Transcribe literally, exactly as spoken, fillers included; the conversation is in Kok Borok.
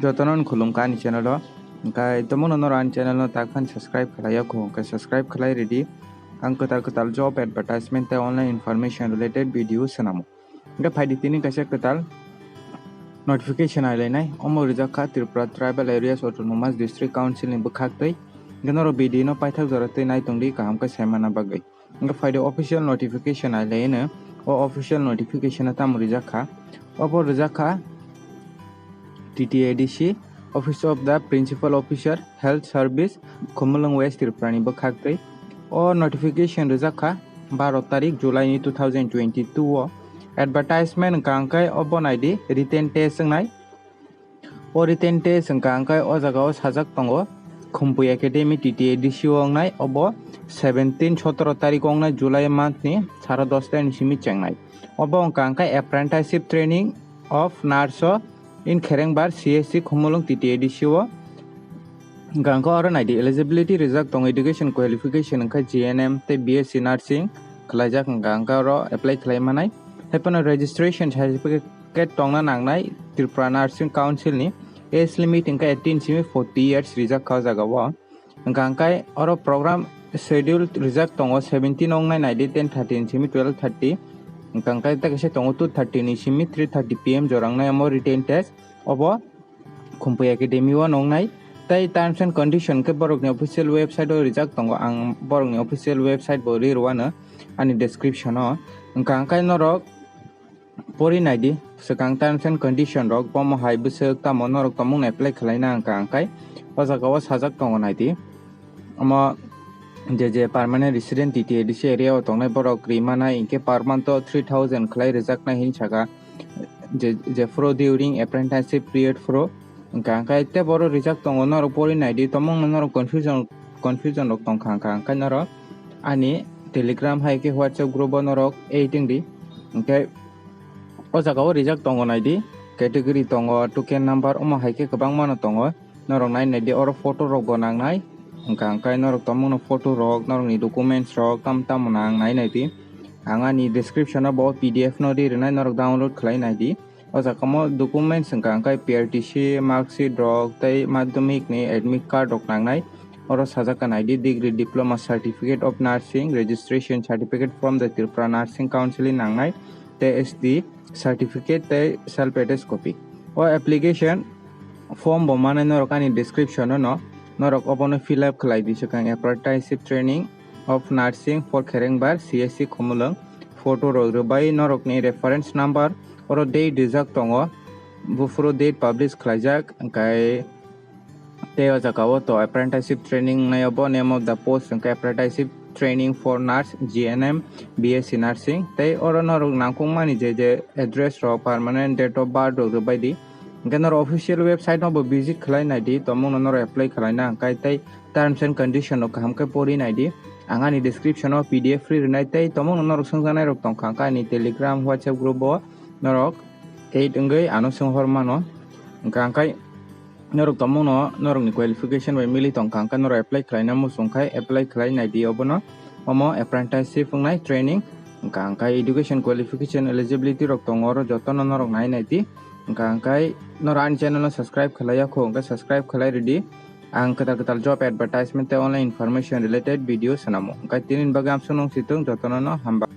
Jotono khulumkha ani channel o. Hwnkhe tomungno norok ani channel no tak phano subscribe khlai ya kho, hwnkhe subscribe khlai ridi. Ang kwtal kwtal job advertisement tei online information related video swnamo. Hwnkhe phaidi tini kaisa kwtal notification ailainai. Omo rijak kha Tripura Tribal Areas Autonomous District Council ni bwkhak twi. Hwnkhe norok video no paithak jora twi nai tongdi kaham khe saimana bagwi. Hwnkhe phaidi official notification ailaino. O official notification o tamo rijak kha? Obo rijak kha T T A D C, Office of the Principal Officer, Health Service, Khumulwng West Tripura ni bwkhak twi. O notification rijak kha baro tarik July ni two thousand twenty-two o. Advertisement hwnkha hwnkhe obo naidi written test wngnai. O written test hwnkha hwnkhe o jaga o sajak tongo Khumpui Academy T T A D C o wngnai, obo seventeen sotoro tarik o wngnai July month ni saro dosta ni simi chengnai. Obo hwnkha hwnkhe apprenticeship training of nurse o in Kherengbar C S C Khumulwng T T A D C o. Hwnkha hwnkhe oro naidi eligibility rijak tongo, education qualification hwnkhe G N M tei B S C nursing khlaijak, hwnkha hwnkhe oro apply khlai manai. Haiphano registration certificate tongna nangnai Tripura Nursing Council ni. Age limit hwnkhe eighteen simi forty years rijak kha o jaga o. Hwnkha hwnkhe oro program schedule rijak tongo, seventeen o wngnai naidi ten thirty ni simi twelve thirty. Hwnkha hwnkhe tei kaisa tongo two thirty ni simi three thirty P M jora wngnai omo written test. Obo Khumpui Academy o wngnai. Tei terms and condition khe borokni official website o rijak tongo. Ang borokni official website bo ri rwano ani description o. Hwnkha hwnkhe norok pori naidi, swkang terms and condition rok, bomo hai bwswk tamo norok tongmung apply khlaina hwnkha hwnkhe o jaga o sajak tongo naidi. Omo je je permanent resident T T A D C area o tongnai borok ri manai hinkhe per month o three thousand khlai rijaknai hin saka, je, jephuru during apprenticeship period phuru. Hwnkha hwnkhe tei borok rijak tongo, norok pori naidi, tongmungno norok confusion, confusion rok tongkha hwnkha hwnkhe norok ani Telegram hai khe WhatsApp group o norok add wngdi. Hwnkhe o jaga o rijak tongo naidi, category tongo, token number, omo hai khe kwbangma no tongo. Norok nai naidi, oro photo rok bo nangnai. Hwnkha hwnkhe norok tongmungno photo rok, norokni documents rok tam tamo nang nai naidi. Ang ani description o bo P D F no ri rwnai, norok download khlai naidi. O jaga mo documents hwnkha hwnkhe P R T C marksheet rok tei madhyamik ni admit card rok nangnai. Oro sajak kha naidi, degree, diploma, certificate of nursing, registration certificate from the Tripura Nursing Council nangnai, tei S D certificate tei self attest copy. O application form bo manai norok ani description o no, norok obono fill up khlai di, swkang apprenticeship training of nursing for Kherengbar C S C Khumulwng, photo rok rwbai norokni reference number, oro date rijak tongo, buphuru date publish khlaijak, hwnkhe tei o jaga o to apprenticeship training wngnai, obo name of the post hwnkhe apprenticeship training for nurse, G N M, B S C nursing, tei oro norok nangkukmani je je address rok, permanent date of birth rok rwbai di. Hwnkhe norok official website no bo visit khlai naidi, tongmungno norok apply khlaina hwnkhe tei terms and condition rok kaham khe pori naidi. Ang ani description o P D F ri rwnai tei tongmungno norok swngjaknai rok tongkha hwnkhe ani Telegram, WhatsApp group o norok add wngwi ano swnghor mano. Hwnkha hwnkhe norok tongmungno norokni qualification bai mili tongkha hwnkhe norok apply khlaina muchung khai apply khlai naidi obono. Omo apprenticeship wngnai training. Hwnkha hwnkhe education qualification eligibility rok tongo, oro jotono norok nai naidi. Hwnkha hwnkhe norok ani channel no subscribe khlai ya kho, hwnkhe subscribe khlai ridi. Ang kwtal kwtal job advertisement tei online information related video swnamo. Hwnkhe tini bagwi amsuk nung si thung, jotono no hambai.